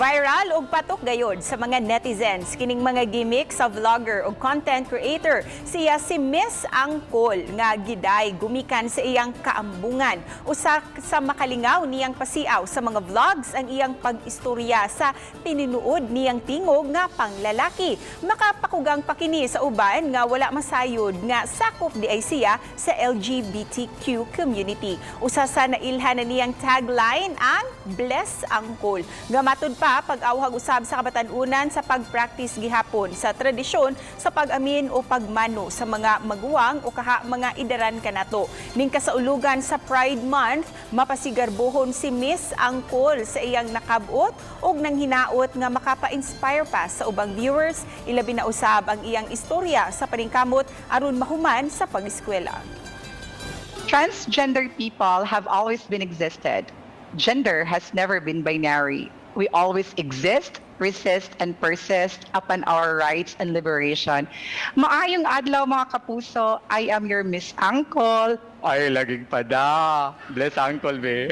Viral ug patok gayod sa mga netizens kining mga gimmick sa vlogger ug content creator. Siya si Miss Angkol nga giday gumikan sa iyang kaambungan. Usa sa makalingaw niyang pasiaw sa mga vlogs ang iyang pag-istorya sa tinuod niyang tingog nga panglalaki. Makapakugang pa kini sa uban nga wala masayod nga sakop diay siya sa LGBTQ community. Usa sa nailhan na niyang tagline ang "Bless Angkol." Nga matud pa pag-awhag usab sa kabatan-unan sa pag-practice gihapon sa tradisyon sa pag-amin o pagmano sa mga maguwang o kaha mga idaran kanato. Ning kasaulugan sa Pride Month, mapasigarbohon si Miss Angkol sa iyang nakabot ug nang hinaot nga makapa-inspire pa sa ubang viewers, ilabi na usab ang iyang istorya sa paningkamot aron mahuman sa pag-eskwela. Transgender people have always been existed. Gender has never been binary. We always exist, resist, and persist upon our rights and liberation. Maayong adlaw, mga kapuso. I am your Miss Angkol. Ay, laging pada. Bless Angkol, be.